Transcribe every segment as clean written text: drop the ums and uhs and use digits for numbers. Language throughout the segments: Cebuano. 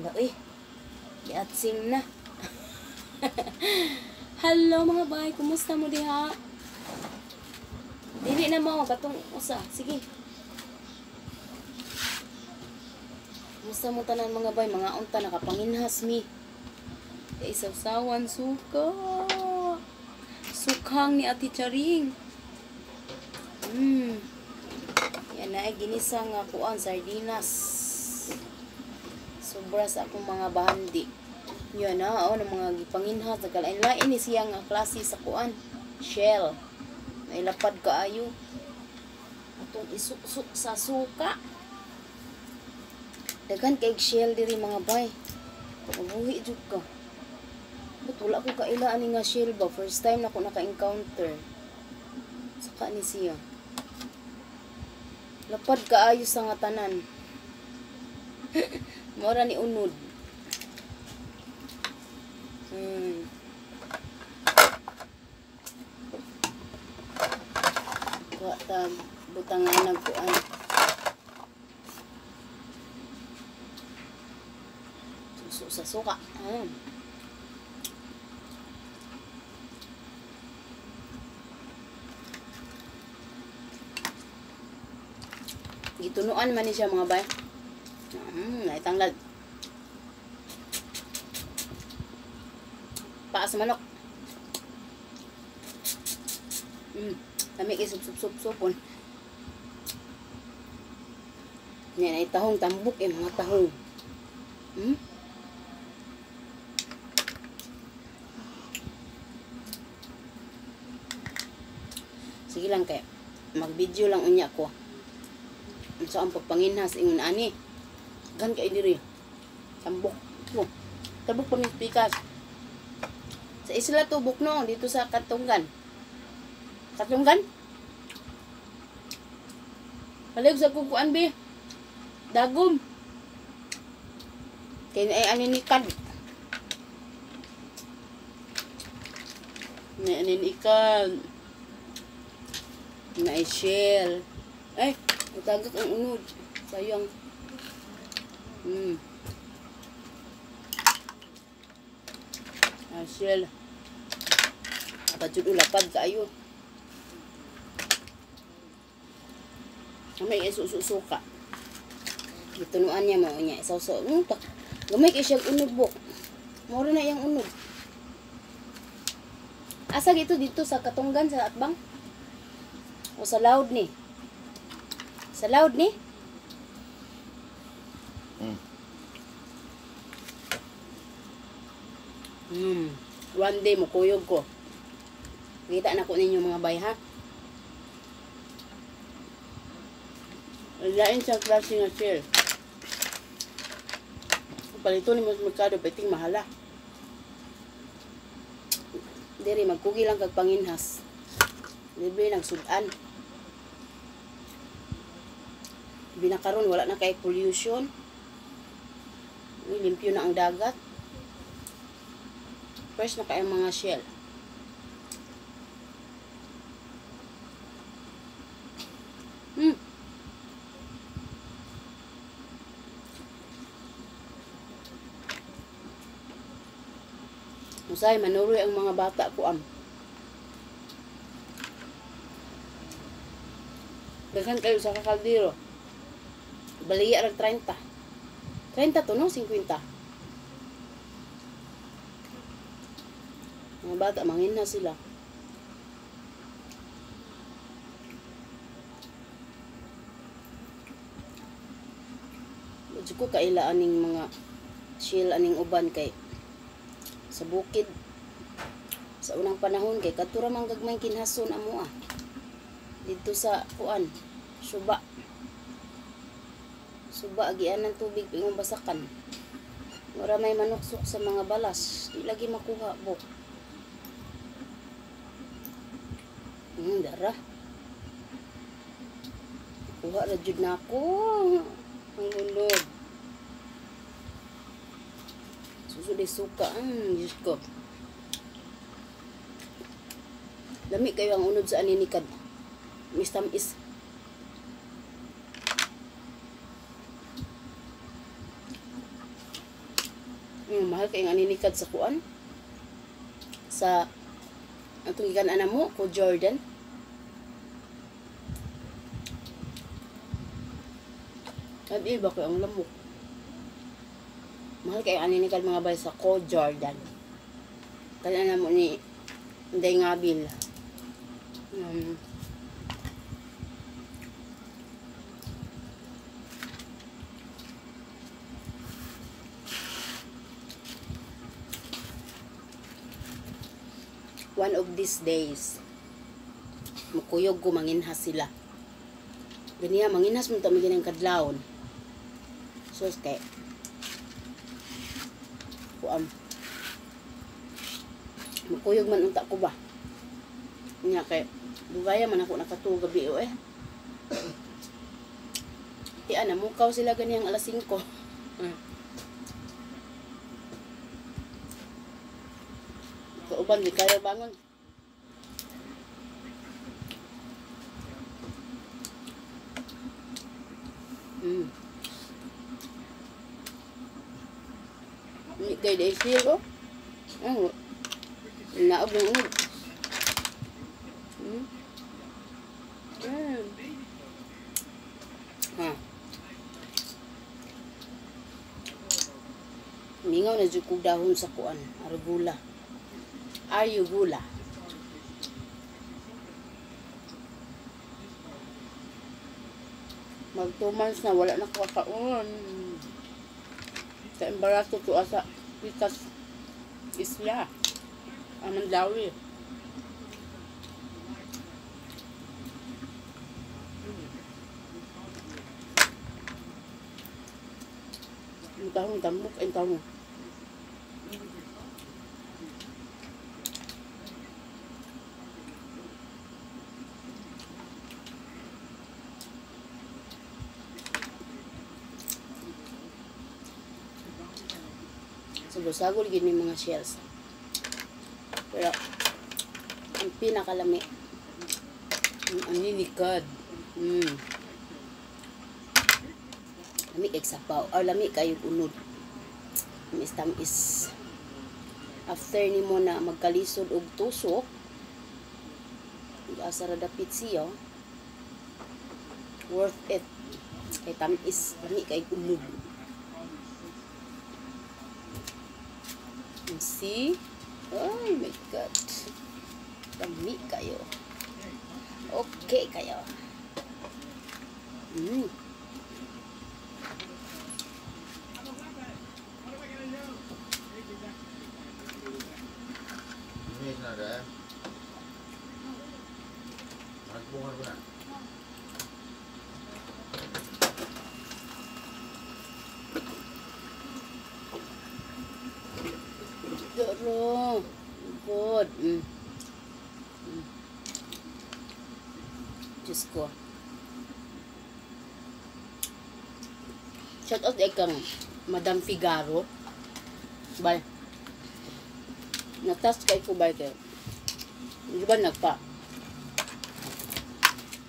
Hala eh. Giatsing na. Hello mga bay, kumusta mo diha? Dili na mo katong usa. Sige. Kumusta mo tanan mga bay, mga unta nakapanginhas mi. Isawsawan suka. Sukhang ni Ate Charing. Yan na ay ginisa nga kuan sardinas. Sobra sa akong mga bahandi. Yan na, oh, ng mga gipanginhas. Nagkalain-lain ni siya nga klase sa kuan. Shell. Nailapad kaayo. Atong isuksok sa suka. Daghan kay shell diri mga bay. Mabuhi jud ka. But wala ko kaila ani nga shell ba. First time na ko naka-encounter. Saka ni siya. Lapad kaayo sa nga tanan. Mora ni unod. Kuha ta butangan nagkuan. Suso sa suka. Gitunuan man ni siya mga bay. Naitanglag. Paa sa manok. Lami kay sup-sup-sup-supon. Yan ay tahong tambok eh, mga tahong. Sige lang kay mag-video lang unya ko. Unsa ang pagpanginhas ingon ani? Gan kay diri. Tambok. Oh, tabok pa ni pikas. Sa isla tubok no, dito sa Katunggan. Katunggan? Palig sa kukuan bi. Dagom. Kay ay aninikad. Ni aninikad. Na shell. Ay, matagak ang unod. Sayang. Ah, shell. Lapad jud lapad kaayo. May isusuka. Gitunuan niya mo niya isawsaw. Gamay kay siya unod bok. Mora na iyang unod. Asa gito dito sa Katunggan sa Atbang? O sa Loud ni? Sa Loud ni? One day mukuyog ko. Kita na ko ninyo mga bay ha. Lain sa klase nga shell. Palito ni mas merkado, pwedeng mahala. Diri, magkugi lang kag panginhas. Libre ng sudan. Binakaron, wala na kay pollution. Uy, limpyo na ang dagat. Fresh na kay mga shell. Usay, manuroy ang mga bata ko am. Daghan kayo sa kakaldero. Baliya rag 30. 30 to no, 50. Mga bata mangin na sila. Medyo ko kaila aning mga shell aning uban kay sa bukid sa unang panahon kay kadto ra man gagmay kinhason amo ah. Didto sa kuan, suba. Suba agian ng tubig pingong basakan. Mura may manuksok sa mga balas, di lagi makuha bok. Dara. Kuha ra jud nako. Ang unod. Suso di suka. Diyos ko. Lami kayo ang unod sa aninikad. Mistamis. Mahal kay ang aninikad sa kuan. Sa atong gikan ana mo ko Jordan. At iba ko ang lamok. Mahal kay ang aninikad, mga bay, sa ko Jordan. Kaya na mo ni Inday Ngabil. One of these days, mukuyog ko, manginhas sila. Ganiya, manginhas mo ta ng kadlawon. So, kay, kuam, mukuyog man unta ko ba. Nya kay, dugaya man ako nakatuo gabi o eh. Ti ana, mukaw sila ganiyang alas 5. Kauban, di kaya bangon. Hindi kayo dahil siya, oh. Ang naog ng unod. Ha. Mingaw na jud kog dahon sa kuan, arugula. Arugula. Mag 2 months na wala na ko kaon. Sa embaraso to asa pitas isla. Amandawi. Ang tahong tambok, ang tahong. Sagol-sagol gid may mga shells. Pero ang pinakalami ang aninikad. Lami kay sapaw. Or lami kayo unod. Tamis-tamis. After nimo na magkalisod og tusok, asa ra dapit siya. Worth it. Kay tamis, lami kay unod. See? Oh my God. Lami kayo. Okay kayo. Miss na dahil. Nagbungan ko na. Doro. Good. Diyos ko. Shout out kang Madam Figaro. Bye. Natas kay ko ba kayo? Di ba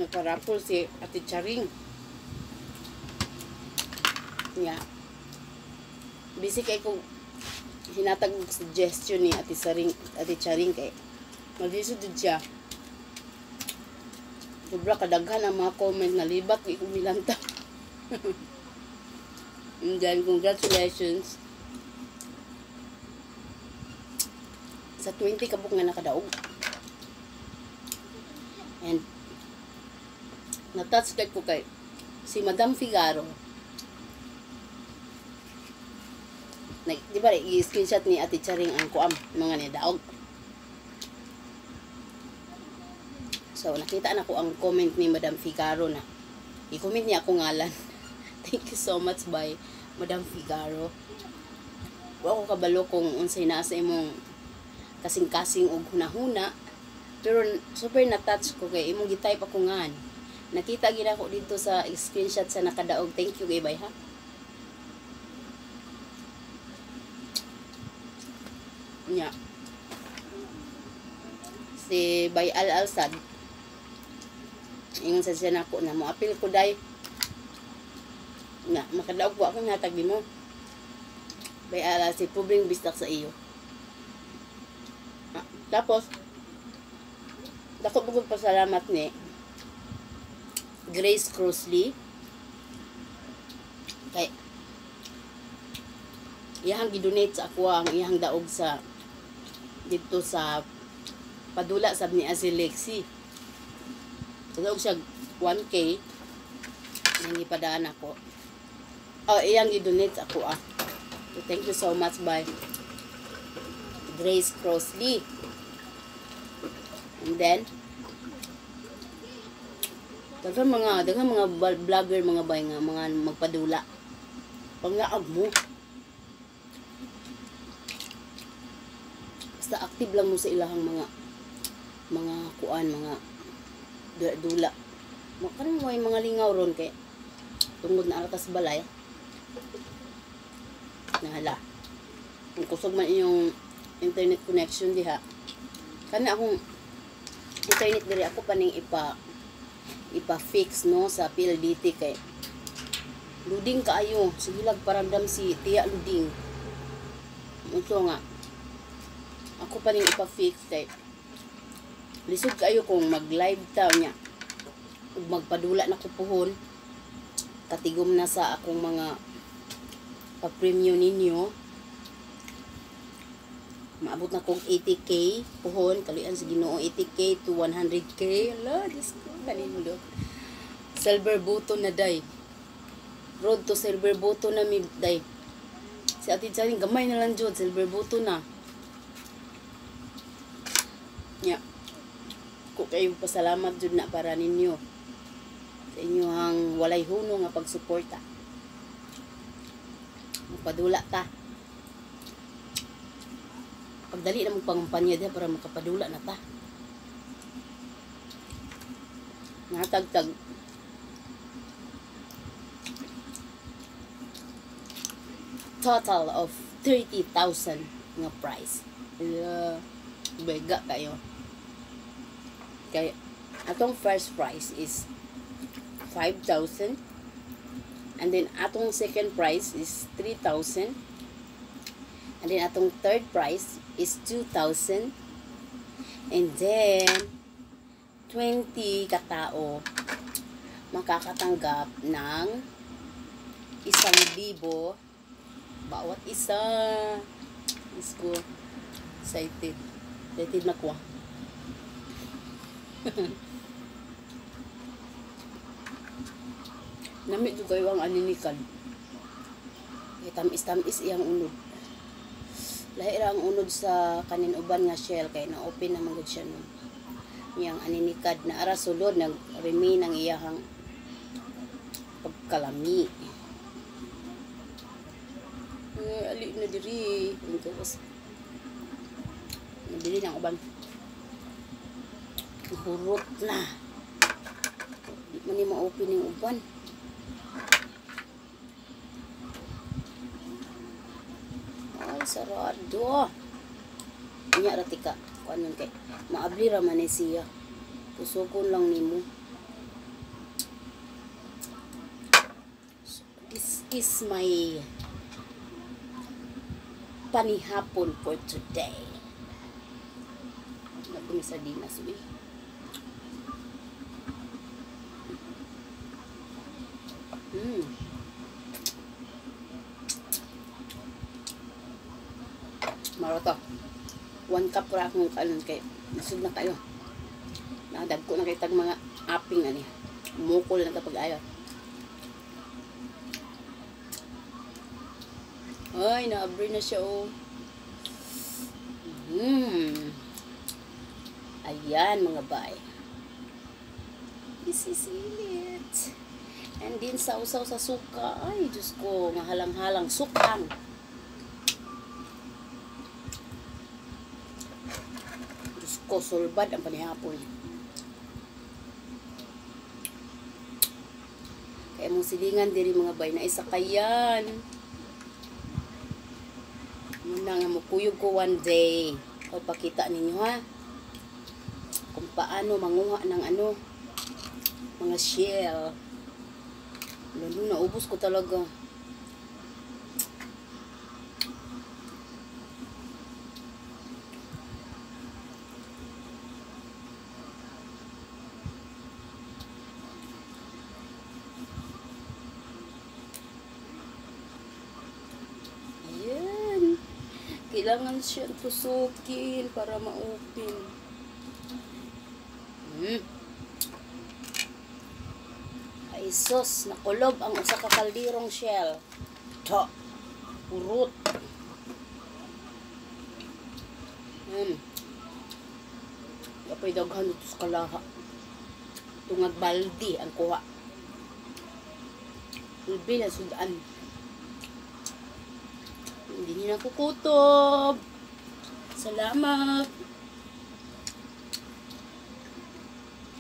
nagpa-raffle si Ate Charing. Nga. Busy kay ko hinatag og suggestion ni Ate Saring, Ate Charing kay malisod jud siya. Sobra kadaghan ang mga comment na libat kay kumilanta. And then congratulations sa 20 kabuk nga nakadaog. And na-touch kay ko kay si Madam Figaro. Di ba, i-screenshot ni Ate Charing ang kuam, mga nidaog. So, nakita na ko ang comment ni Madam Figaro na i-comment niya ako ngalan. Thank you so much, bye, Madam Figaro. Wa ko kabalo kung unsay naa sa imong kasing-kasing og hunahuna, pero super na-touch ko kay imong gi-type ako ngan. Nakita gid ako dito sa screenshot sa nakadaog. Thank you kay bye ha. Nya. Si Bay Al Alsad. Ingon sa siya nako na moapil ko day. Nga makadaog ko ako natag nimo. Bay ala si pobreng bisdak sa iyo. Ah, tapos dako bugod pasalamat ni Grace Crosley kay iyahang gidonate sa ako ang iyahang daog sa dito sa padula sab ni si Lexi. Daog siya 1K nang ipadaan ako. Oh, iyang gidonate sa ako ah. So, thank you so much by Grace Crossley. And then daghang mga vlogger, mga bay, nga mga magpadula. Panglaag mo. Basta active lang mo sa ilahang mga kuan, mga dula. Makaroon mo mga lingaw ron kay tungod na aratas balay. Nahala. Kung kusog man inyong internet connection diha. Kana akong internet diri, ako pa ning ipa-fix no sa PLDT kay loading kaayo. Sige lag paramdam si Tia loading. Ito nga. Ako pa ning ipa-fix kay lisod kaayo kung mag-live ta nya. Ug magpadula na ko puhon. Katigom na sa akong mga pa-premium ninyo. Maabot na kong 80K puhon, kaluyan sa Ginoo, 80K to 100K. Ala, Diyos ko, kanindot. Silver button na day. Road to silver button na mi day. Si Ate Charing gamay na lang jud, silver button na. Nya. Ko kayo pasalamat jud na para ninyo sa inyong walay huno nga pagsuporta. Magpadula ta. Pagdali na mong pangumpanya diha para makapadula na ta. Natagtag. Total of 30,000 nga price. Bega kayo. Kay atong first prize is 5,000 and then atong second prize is 3,000 and then atong third prize is 2,000 and then 20 katao makakatanggap ng 1,000 bawat isa. Let's go. Excited. Excited na ko. Nami jud kayo ang aninikan. Kay tamis-tamis iyang unod. Lahi ra ang unod sa kanin uban nga shell kay na-open naman gud siya nun. Iyang aninikad na ara sulod nag-remain ang iyahang pagkalami. Eh, ali na diri. Ang gawas. Nabili ng uban. Hurot na. Di man ni ma-open yung uban. Ay, sarado. Nya ra tika. Kuan yun kay maabli ra man ni siya. Kusukon lang nimo. So, this is my panihapon for today. Nagkumi sardinas, uy. Maroto. 1 cup ra akong kanon kay nasud na kayo. Nakadagko na kay tag mga aping ani. Mukol na kapag ayo. Ay, naabri na siya oh. Ayan mga bay. This is it. And then sausaw sa suka. Ay, Diyos ko, mahalang-halang sukang. Diyos ko, sulbad ang panihapon. Kaya mong silingan diri mga bay na isa kayan. Muna nga mukuyog ko one day. O pakita ninyo ha. Kung paano manguha ng ano, mga shell. Lalo, naubos ko talaga. Kailangan siya tusukin para ma-open. Ay sus, nakulob ang usa ka kaldirong Shell. To. Purot. Kapay daghan dito sa kalaha. Tungag baldi ang kuha. Ulbi na sudan. Hindi niya nakukutob. Salamat.